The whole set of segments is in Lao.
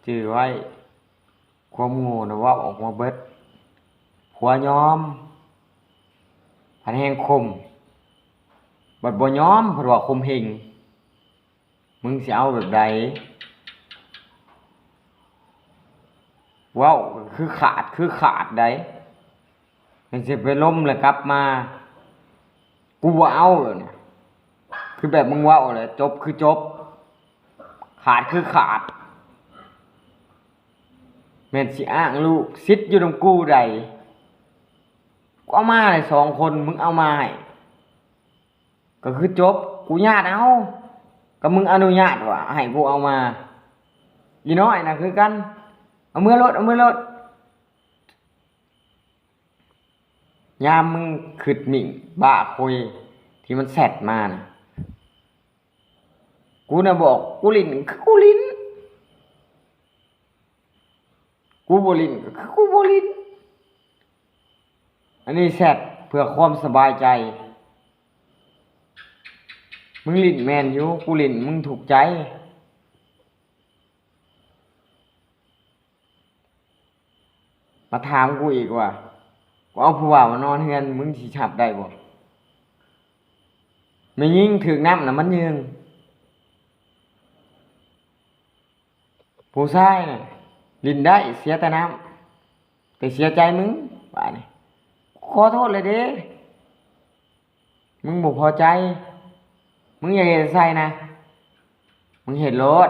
ຈື່ໄວ້, ຄວາມໂງ່ນະເວົ້າອອກມາເບິດ. ຜົວຍອມ ພັດແຮງຂົ່ມ, ບັດບໍ່ຍອມ ພັດວ່າຂົ່ມເຫງ. ມຶງຊິເອົາແບບໃດ? ເວົ້າຄືຂາດ ຄືຂາດໃດ໋. ມັນຊິໄປລົມແລ້ວກັບມາ, ກູບໍ່ເອົາແບບນີ້. ຄືແບບມຶງເວົ້າແຫຼະ, ຈົບຄືຈົບ, ຂາດຄືຂາດ. ແມ່ນຊິອ້າງລູກສິດຢູ່ນຳກູໃດ໋? ກູເອົາມາໄດ້ສອງຄົນ, ມຶງເອົາມາໃຫ້ ກໍຄືຈົບ, ກູຍາດເອົາ, ກໍມຶງອະນຸຍາດວ່າໃຫ້ກູເອົາມາ. ອີນ້ອຍນະຄືກັນ, ເອົາເມືອໂລດ, ເອົາເມືອໂລດ. ຍາມມຶງຄຶດມິ້ງບ້າຄຸຍທີ່ມັນແຊັດມານະ, ກູນະບອກກູຫຼິ້ນ ຄືກູຫຼິ້ນ, ກູບໍ່ຫຼິ້ນ ກໍຄືກູບໍ່ຫຼິ້ນ. ອັນນີ້ແຊັດເພື່ອຄວາມສະບາຍໃຈ. ມຶງຫຼິ້ນແມ່ນຢູ່, ກູຫຼິ້ນ ມຶງທຸກໃຈ. ມາຖາມກູອີກວ່າ ກູເອົາຜູ້ບ່າວມານອນເຮືອນ ມຶງຊິຮັບໄດ້ບໍ່? ແມ່ຍິງຖືກນ້ຳນະມັນຍຶ່ງ. ຜູ້ຊາຍນະຫຼິ້ນໄດ້ ເສຍແຕ່ນ້ຳ ແຕ່ເສຍໃຈມຶງ. ບາດນີ້ ຂໍໂທດແລ້ວເດ້, ມຶງບໍ່ພໍໃຈ, ມຶງຢ່າເຮັດໃສ່ນະ, ມຶງເຮັດໂລດ.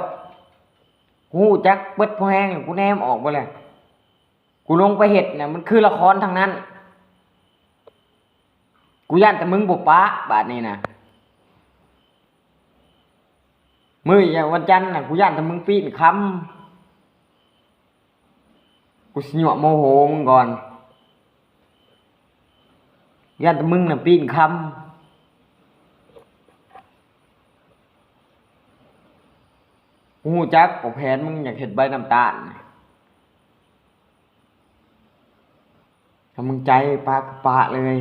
ກູຮູ້ຈັກເບິດພໍແຮງ, ກູແນມອອກເບິດແລ້ວ. ກູລົງໄປເຮັດນະ ມັນຄືລະຄອນທັງນັ້ນ. ກູຢ້ານແຕ່ມຶງບໍ່ປະບາດນີ້ນະ. ມື້ວັນຈັນນະ ກູຢ້ານແຕ່ມຶງປີ້ນຄຳ. ກູຊິຍົວະໂມໂຫມຶງກ່ອນ. ຢ້ານແຕ່ມຶງນະປີ້ນຄຳ. ກູຮູ້ຈັກວ່າແຜນມຶງຢາກເຮັດໃບນ້ຳຕານ. ຖ້າມຶງໃຈປະກໍປະເລີຍ.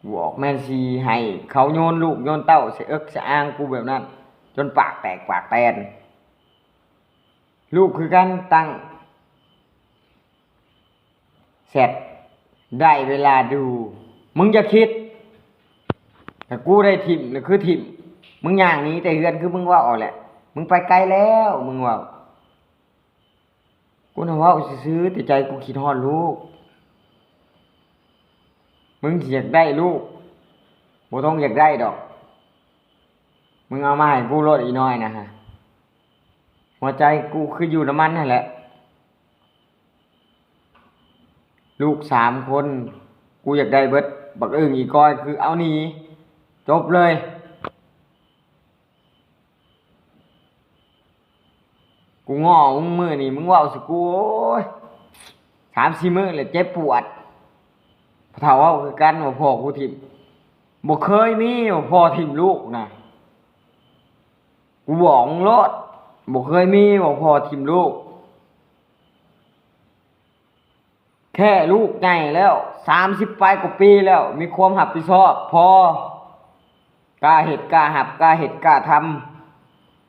ກູອອກແມ່ນຊິໃຫ້ເຂົາໂຍນລູກໂຍນເຕົ້າໃສ່ເອິກໃສ່ອ່າງກູແບບນັ້ນ ຈົນປາກແຕກປາກແຕນ. ລູກຄືກັນ ຕັ້ງແຊັດ ໄດ້ເວລາດູ. ມຶງຢ່າຄິດ ຖ້າກູໄດ້ຖິ້ມ ກໍຄືຖິ້ມ. ມຶງຍ່າງໜີແຕ່ເຮືອນ ຄືມຶງເວົ້າເອົາແຫຼະ. ມຶງໄປໄກແລ້ວ ມຶງເວົ້າ. ກູນະເວົ້າຊື່ໆ ແຕ່ໃຈກູຄິດຮອດລູກ. ມຶງຊິຢາກໄດ້ລູກ ບໍ່ຕ້ອງຢາກໄດ້ດອກ. ມຶງເອົາມາໃຫ້ກູໂລດ ອີນ້ອຍນະ. ຫົວໃຈກູຄືຢູ່ນຳມັນຫັ້ນແຫຼະ. ລູກສາມຄົນ ກູຢາກໄດ້ເບິດ. ບັກອຶ່ງອີກອຍຄືເອົາໜີ ຈົບເລີຍ. ກູງໍມຶງມື້ນີ້ ມຶງເວົ້າໃສ່ກູ ໂອ້ຍ ສາມສີ່ມື້ແລ້ວເຈັບປວດ. ພໍ່ເຖົ້າເວົ້າຄືກັນວ່າພໍ່ກູຖິ້ມ. ບໍ່ເຄີຍມີວ່າພໍ່ຖິ້ມລູກນະ. ກູບອກມຶງໂລດ ບໍ່ເຄີຍມີວ່າພໍ່ຖິ້ມລູກ. ແຄ່ລູກໃຫຍ່ແລ້ວ ສາມສິບປາຍກວ່າປີແລ້ວ ມີຄວາມຮັບຜິດຊອບພໍ ກ້າເຮັດກ້າຮັບ ກ້າເຮັດກ້າທຳ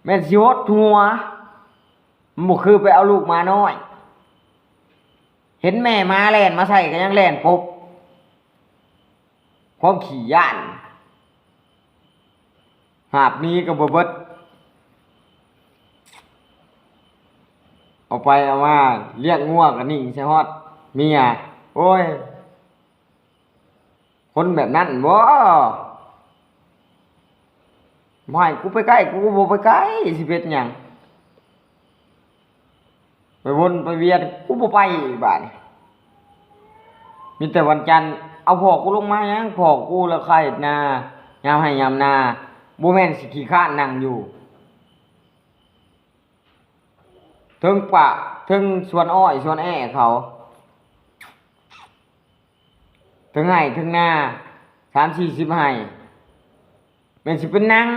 ແມ່ນຊິຫົດຫົວ. ມັນບໍ່ຄືໄປເອົາລູກໝານ້ອຍ ເຫັນແມ່ໝາແລ່ນມາໃສ່ກໍຍັງແລ່ນປົບ. ຄວາມຂີ້ຢ້ານ ຫາບໜີກໍບໍ່ເບິດ. ເອົາໄປເອົາມາ ລ້ຽງງົວກໍໜິ່ງໃສ່ຮອດເມຍ. ໂອ້ຍ ຄົນແບບນັ້ນບໍ? ບໍ່ໃຫ້ກູໄປໃກ້ ກູກໍບໍ່ໄປໃກ້. ຊິເປັນຫຍັງ? ໄປວົນໄປວຽນ ກູບໍ່ໄປບາດນີ້. ມີແຕ່ວັນຈັນ ເອົາພໍ່ກູລົງມາຫຍັງ? ພໍ່ກູລາຄາເຮັດນາ ຍາມໄຮ່ຍາມນາ ບໍ່ແມ່ນຊິຂີ້ຄ້ານນັ່ງຢູ່ເທິງປ່າ ເທິງສວນອ້ອຍສວນແອ້ເຂົາ. ເທິງໄຮ່ເທິງນາ ສາມສີ່ສິບໄຮ່ ແມ່ນຊິໄປນັ່ງ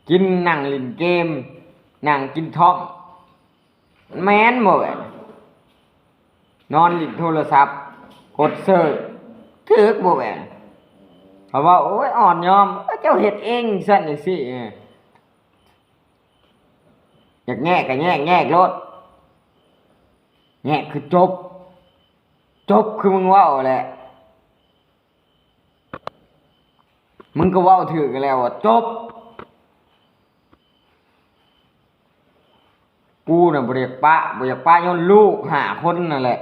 ກິນ ນັ່ງຫຼິ້ນເກມ ນັ່ງກິນທ້ອມ ແມ່ນບໍ່ແມ່ນ? ນອນຫຼິ້ນໂທລະສັບ ກົດເຊີ ຖືກບໍ່ແມ່ນ? ເຂົາເວົ້າ ໂອ້ຍ ອ່ອນຍອມ ເຂົາເຈົ້າເຮັດເອງ ຊັ້ນຈັ່ງຊີ້. ຢາກແຍກກໍແຍກ ແຍກໂລດ ແຍກຄືຈົບ ຈົບຄືມຶງເວົ້າແຫຼະ. ມຶງກໍເວົ້າຖືກແລ້ວວ່າຈົບ. ກູນະບໍ່ໄດ້ປະ ບໍ່ຢາກປະຍ້ອນລູກຫ້າຄົນນັ້ນແຫຼະ.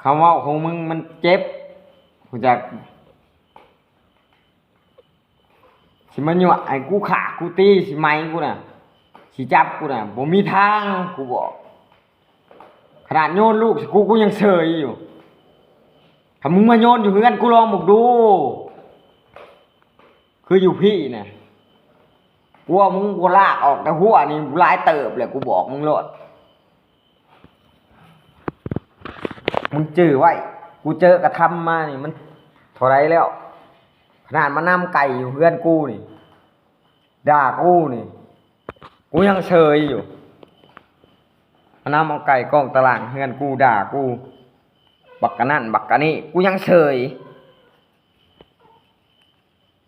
ຄຳເວົ້າຂອງມຶງມັນເຈັບ ຮູ້ຈັກ? ຊິມາຍົວະໃຫ້ກູຂ້າກູຕີ ຊິໄໝກູນະ ຊິຈັບກູນະ ບໍ່ມີທາງ ກູບອກ. ຂະໜາດໂຍນລູກໃສ່ກູ ກູຍັງເສີຍຢູ່. ຖ້າມຶງມາໂຍນຢູ່ເຮືອນກູລອງເບິ່ງດູ ຄືຢູ່ພີ້ນະ ກູວ່າມຶງບໍ່ລາກອອກແຕ່ຫົວນີ້ຫຼາຍເຕີບແຫຼະ ກູບອກມຶງໂລດ. ມຶງຈື່ໄວ້ ກູເຈີກະທຳມານີ້ມັນເທົ່າໃດແລ້ວ. ຂະໜາດມານຳໄກ່ຢູ່ເຮືອນກູນີ້ ດ່າກູນີ້ ກູຍັງເສີຍຢູ່. ມານຳເອົາໄກ່ກ້ອງຕະລ່າງເຮືອນກູ ດ່າກູ ບັກກະນັ້ນບັກກະນີ້ ກູຍັງເສີຍ.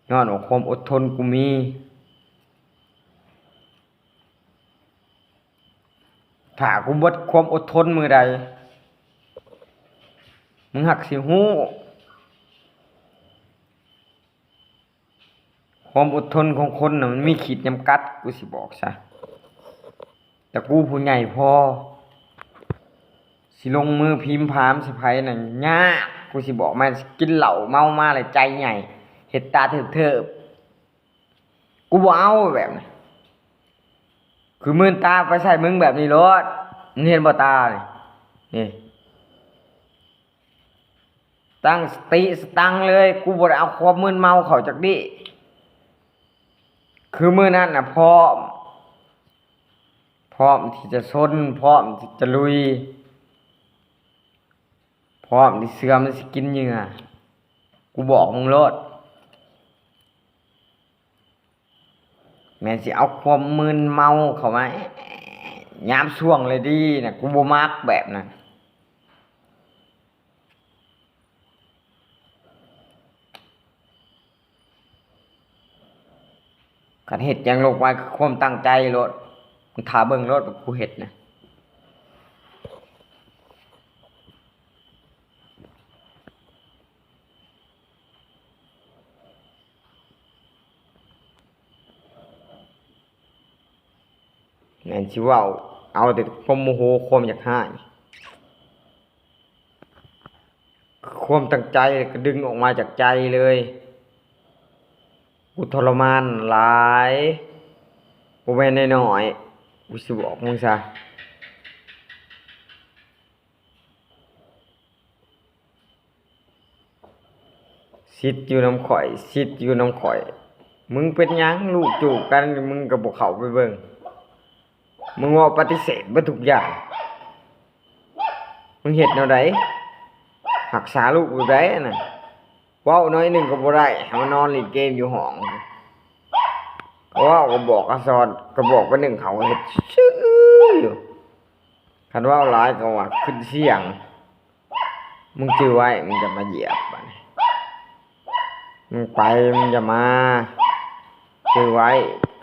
ຍ້ອນວ່າຄວາມອົດທົນກູມີ. ຖ້າກູເບິດຄວາມອົດທົນມື້ໃດ ມຶງຫາກຊິຮູ້. ຄວາມອົດທົນຂອງຄົນນະ ມັນມີຂີດຈຳກັດ ກູຊິບອກຊະ. ແຕ່ກູຜູ້ໃຫຍ່ພໍ ຊິລົງມືພີມພາມໃສ່ໃຜນະ ຍາກ. ກູຊິບອກມາ ກິນເຫຼົ້າເມົາມາແລ້ວໃຈໃຫຍ່ ເຮັດຕາເທີບໆ ກູບໍ່ເອົາແບບນັ້ນ. ຄືມື່ນຕາໄປໃສ່ມຶງແບບນີ້ໂລດ ມຶງເຫັນບໍ່ຕານີ້ ນີ້ ຕັ້ງສະຕິສະຕັງເລີຍ ກູບໍ່ໄດ້ເອົາຄວາມມຶນເມົາເຂົ້າຈັກດີ້. ຄືມື້ນັ້ນນະ ພ້ອມ ພ້ອມທີ່ຈະຊົນ ພ້ອມທີ່ຈະລຸຍ ພ້ອມທີ່ເສືອມັນຊິກິນເຫຍື່ອ ກູບອກມຶງໂລດ. ແມ່ນຊິເອົາຄວາມມຶນເມົາເຂົ້າມາ ຍາມຊ່ວງເລີຍດີນະ ກູບໍ່ມັກແບບນັ້ນ. ຄັນເຮັດຫຍັງລົງໄປຄືຄວາມຕັ້ງໃຈໂລດ ມຶງຖ້າເບິ່ງໂລດວ່າກູເຮັດນະ. ແມ່ນຊິເວົ້າ ເອົາແຕ່ຄວາມໂມໂຫ ຄວາມຢາກຮ້າຍ ຄວາມຕັ້ງໃຈກໍດຶງອອກມາຈາກໃຈເລີຍ. ກູທໍລະມານຫຼາຍ ບໍ່ແມ່ນນ້ອຍໆ ກູຊິບອກມຶງຊະ. ສິດຢູ່ນຳຂ້ອຍ ສິດຢູ່ນຳຂ້ອຍ. ມຶງເປັນຫຍັງ ລູກຈູບກັນ ມຶງກໍບໍ່ເຂົ້າໄປເບິ່ງ? ມຶງເວົ້າປະຕິເສດເບິດທຸກຢ່າງ. ມຶງເຮັດແນວໃດ? ຮັກສາລູກແບບໃດຫັ້ນນະ? ເວົ້າໜ້ອຍໜຶ່ງກໍບໍ່ໄດ້ ໃຫ້ມານອນຫຼິ້ນເກມຢູ່ຫ້ອງ. ເວົ້າກໍບອກ ກໍສອນ ກໍບອກໄປໜຶ່ງ ເຂົາເຮັດຊື່ຢູ່. ຄັນເວົ້າຫຼາຍກໍວ່າຂຶ້ນສຽງ. ມຶງຈື່ໄວ້ ມຶງຢ່າມາຢຽບບາດນີ້ ມຶງໄປ ມຶງຢ່າມາ ຈື່ໄວ້.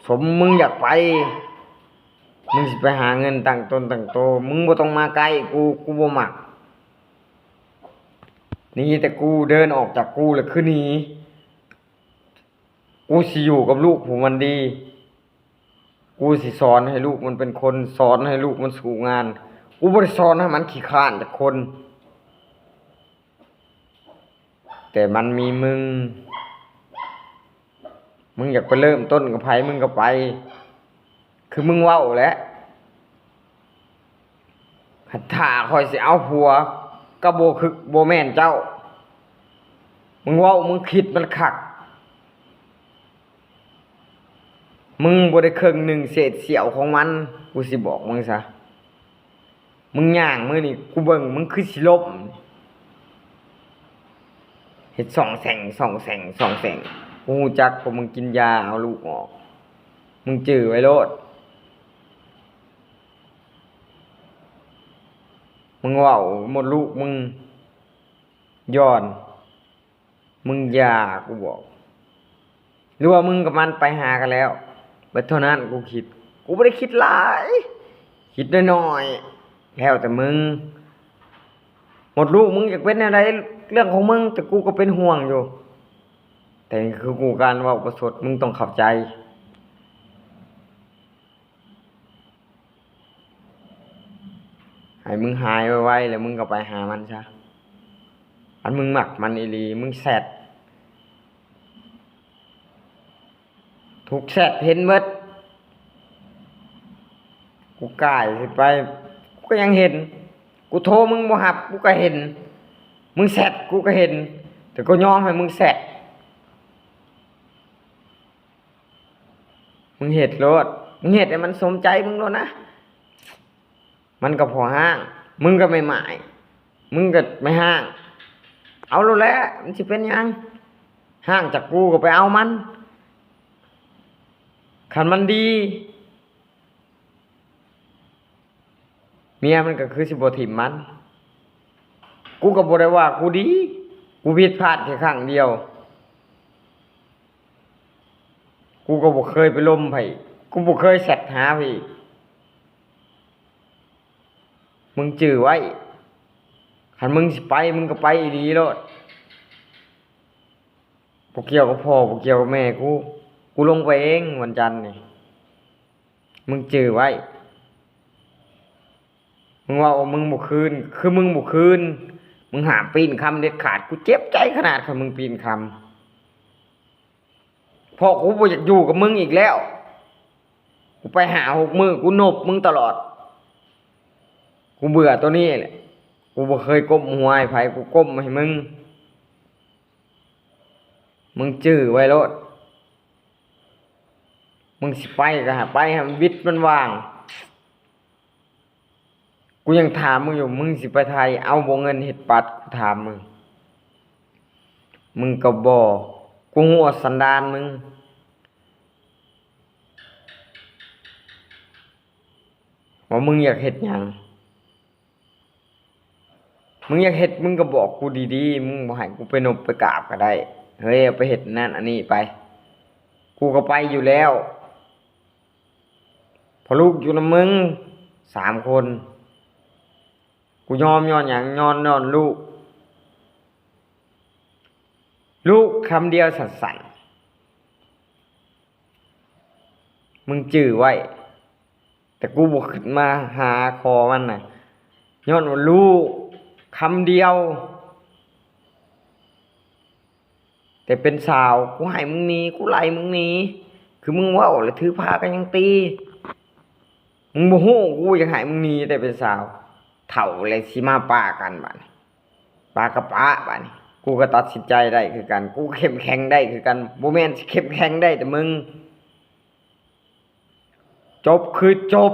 ສົມມຶງຢາກໄປ ມຶງຊິໄປຫາເງິນຕັ້ງຕົນຕັ້ງໂຕ ມຶງບໍ່ຕ້ອງມາໃກ້ກູ ກູບໍ່ມັກ. ໜີແຕ່ກູ ເດີນອອກຈາກກູ ແລ້ວຄືໜີ. ກູຊິຢູ່ກັບລູກຜູ້ມັນດີ. ກູຊິສອນໃຫ້ລູກມັນເປັນຄົນ ສອນໃຫ້ລູກມັນສູ້ງານ. ກູບໍ່ໄດ້ສອນໃຫ້ມັນຂີ້ຄ້ານຈັກຄົນ. ແຕ່ມັນມີມຶງ ມຶງຢາກໄປເລີ່ມຕົ້ນກັບໃຜ ມຶງກໍໄປ ຄືມຶງເວົ້າແຫຼະ. ຄັນຖ້າຂ້ອຍຊິເອົາຜົວກໍບໍ່ຄື ບໍ່ແມ່ນເຈົ້າ. ມຶງເວົ້າ ມຶງຄິດມັນຄັກ. ມຶງບໍ່ໄດ້ເຄິ່ງໜຶ່ງເສດສ່ຽວຂອງມັນ ກູຊິບອກມຶງຊະ. ມຶງຍ່າງມື້ນີ້ ກູເບິ່ງ ມຶງຄືຊິລົ້ມ. ເຮັດສ່ອງແສ່ງ ສ່ອງແສ່ງ ສ່ອງແສ່ງ. ກູຮູ້ຈັກ ເພາະມຶງກິນຢາເອົາລູກອອກ. ມຶງຈື່ໄວ້ໂລດ. ມຶງເວົ້າ ມົດລູກມຶງຢ່ອນ. ມຶງຢ່າ ກູບອກ. ຫຼືວ່າມຶງກັບມັນໄປຫາກັນແລ້ວ? บิดเท่านั้น กูคิด กูบ่ได้คิดหลาย คิดน้อยๆ แล้วแต่มึง มดลูกมึงอยากเป็นแนวใด เรื่องของมึง แต่กูก็เป็นห่วงอยู่ แต่นี่คือกูการเว้าประชด มึงต้องเข้าใจ ให้มึงหายไวๆ แล้วมึงก็ไปหามันซะ คันมึงมักมันอีหลี มึงแชต ทุกแชตเห็นเบิด กูก่ายขึ้นไป กูก็ยังเห็น กูโทรมึงบ่รับ กูก็เห็น มึงแชต กูก็เห็น แต่กูยอมให้มึงแชต มึงเฮ็ดโลด มึงเฮ็ดให้มันสมใจมึงโลดนะ มันก็พอฮ้าง มึงก็แม่หม้าย มึงก็แม่ฮ้าง เอาโลดแหละ มันสิเป็นหยัง ฮ้างจากกูก็ไปเอามัน คันมันดี เมียมันก็คือสิบ่ถิ่มมัน กูก็บ่ได้ว่ากูดี กูผิดพลาดแค่ครั้งเดียว กูก็บ่เคยไปลมไผ กูบ่เคยแชตหาไผ มึงจื้อไว้ คันมึงสิไป มึงก็ไปอีหลีโลด บ่เกี่ยวกับพ่อ บ่เกี่ยวกับแม่กู กูลงไปเองวันจันทร์นี่ มึงจื้อไว้ มึงเว้าว่ามึงบ่คืน คือมึงบ่คืน มึงห้ามปีนคำเด็ดขาด กูเจ็บใจขนาดคันมึงปีนคำ เพราะกูบ่อยากอยู่กับมึงอีกแล้ว กูไปห้าหกมื้อ กูนบมึงตลอด กูเบื่อตัวนี้แหละ กูบ่เคยก้มหัวให้ไผ กูก้มให้มึง มึงจื้อไว้โลด มึงสิไปก็ให้ไป ให้มันวิดมันว่าง กูยังถามมึงอยู่ มึงสิไปไทย เอาบ่เงินเฮ็ดบัตร กูถามมึง มึงก็บ่ กูฮู้สันดานมึง ว่ามึงอยากเฮ็ดหยัง มึงอยากเฮ็ด มึงก็บอกกูดีๆ มึงบ่ให้กูไปนบไปกราบก็ได้ เฮ้ย เอาไปเฮ็ดนั่นอันนี้ไป กูก็ไปอยู่แล้ว เพราะลูกอยู่นำมึงสามคน กูยอมย้อนหยัง ย้อน ย้อนลูก ลูกคำเดียวสั้นๆ มึงจื้อไว้ แต่กูบ่ขึ้นมาหาขอมันน่ะ ย้อนว่าลูกคำเดียว แต่เป็นสาว กูให้มึงหนี กูไล่มึงหนี คือมึงเว้าแล้วถือพากันยังตี มึงบ่ฮู้ กูอยากให้มึงหนีแต่เป็นสาว เฒ่าแล้วสิมาปะกันบัดนี้ ปะก็ปะบัดนี้ กูก็ตัดสินใจได้คือกัน กูเข้มแข็งได้คือกัน บ่แม่นสิเข้มแข็งได้แต่มึง จบคือจบ